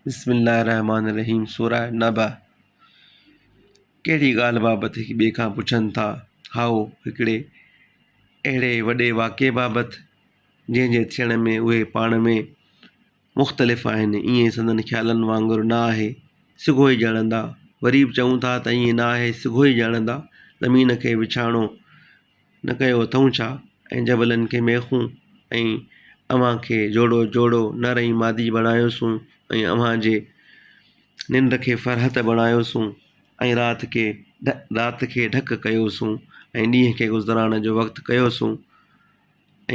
بسم الله الرحمٰن الرحيم سوره نبأ ڪهڙي ڳالهه بابت هڪ ٻئي کان پڇن ٿا؟ هائو، هڪڙي اهڙي وڏي واقعي بابت، جنهن جي ٿيڻ ۾ اهي پاڻ ۾ مختلف آهن. ائين سندن خيالن وانگر نه آهي، سگهو ئي ڄاڻندا. وري به چئون ٿا ته ائين نه آهي، سگهو ئي ڄاڻندا. زمين کي وڇاڻو نه ڪيو اٿئون ڇا؟ ۽ جبلن کي ميخون ۽ اوهان کي جوڙو جوڙو نر ۽ مادي بڻايوسون ۽ اوهان جي ننڊ کي فرحت بڻايوسون ۽ رات کي رات کي ڍڪ ڪيوسون ۽ ڏينهن کي گذران جو وقت ڪيوسون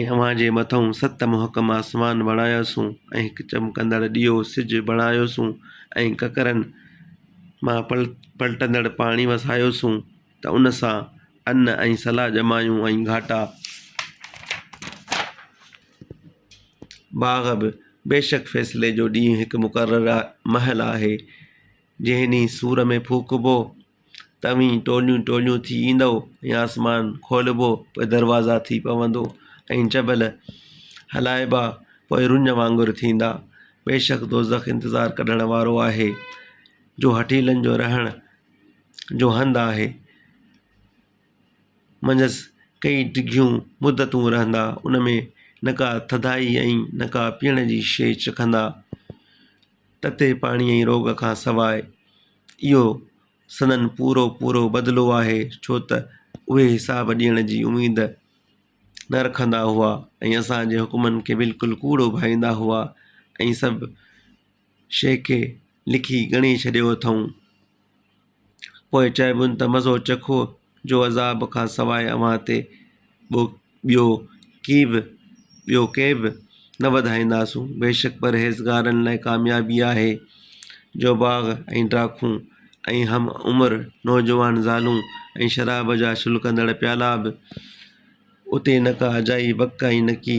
۽ اوهان جي مٿئون ست محڪم آسمان بڻاياسون ۽ هڪ چمڪندڙ ڏيئو سج بڻايوسون ۽ ڪڪرن مان پلٽندڙ پاڻي وسايوسون ته ان سان ان ۽ سلا ڄمايون ۽ گهاٽا باغ به. بيشڪ فيصلي جو ڏينهن هڪ مقرر مهل آهي، جنهن ڏينهن صور ۾ ڦوڪبو، توهين ٽوليون ٽوليون ٿي ايندؤ ۽ آسمان کولبو پوء دروازا ٿي پوندو ۽ جبل هلائبا پوء رڃ وانگر ٿيندا. بيشڪ دوزخ انتظار ڪڍڻ وارو آهي، جو هٺيلن جو رهڻ جو هنڌ آهي. منجهس ڪيئي ڊگهيون مدتون رهندا، ان ۾ نه ڪا ٿڌائي ۽ نه ڪا پيئڻ جي شيء چکندا. تتي پاڻي ۽ روڳ کان سواء اهو سندن پورو پورو بدلو آهي، ڇو ته اهي حساب ڏيڻ جي اميد نه رکندا هئا ۽ اسان جي حڪمن کي بلڪل ڪوڙو ڀائيندا هئا ۽ سڀ شيء کي لکي ڳڻي ڇڏيو اٿئون. پوء چئبن ته مزو چکو جو عذاب کان سواء اوهان تي ٻيو ڪي به ٻيو ڪي به نه وڌائينداسون. بيشڪ پرهيزگارن لاء ڪاميابي آهي جو باغ ۽ ڊاکون ۽ هم عمر نوجوان زالون ۽ شراب جا ڇلڪندڙ پيالا به اتي نه ڪا اجائي بڪ ۽ نڪي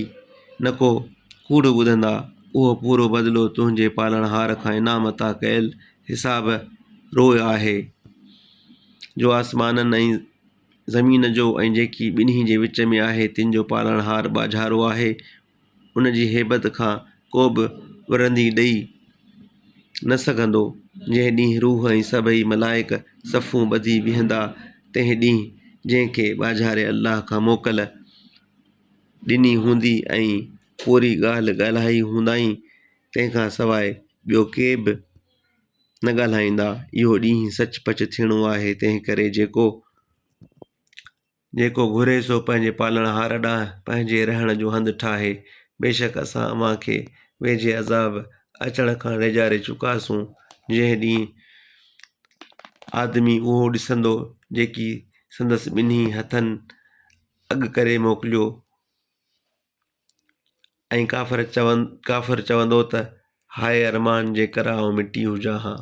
نه ڪو ڪوڙ ٻڌندا. اهو پورو بدلو تنهنجي پالڻهار کان انعام عطا ڪيل حساب روء آهي، جو آسمانن ۽ زمين جو ۽ جيڪي ٻنهي جي وچ ۾ آهي تن جو پالڻهار ٻاجهارو آهي. ان جي هيبت کان ڪو به ورندي ڏئي نه سگهندو. جنهن ڏينهن روح ۽ سڀئي ملائڪ صفون ٻڌي بيهندا، تنهن ڏينهن جنهن کي ٻاجهاري الله کان موڪل ڏني هوندي ۽ پوري ڳالهه ڳالهائي هوندائين، تنهن کان سواء ٻيو ڪي به نه ڳالهائيندا. اهو ڏينهن سچ پچ ٿيڻو آهي، تنهن ڪري جيڪو جيڪو گهري سو پنهنجي پالڻهار ڏانهن پنهنجي رهڻ جو هنڌ ٺاهي. بيشڪ اسان اوهان کي ويجهي عذاب اچڻ کان ڊيڄاري چڪاسون، جنهن ڏينهن آدمي اهو ڏسندو جيڪي سندس ٻنهي هٿن اڳ ڪري موڪليو ۽ ڪافر چوندو ته هاء ارمان جيڪر آئون مٽي هجان ها.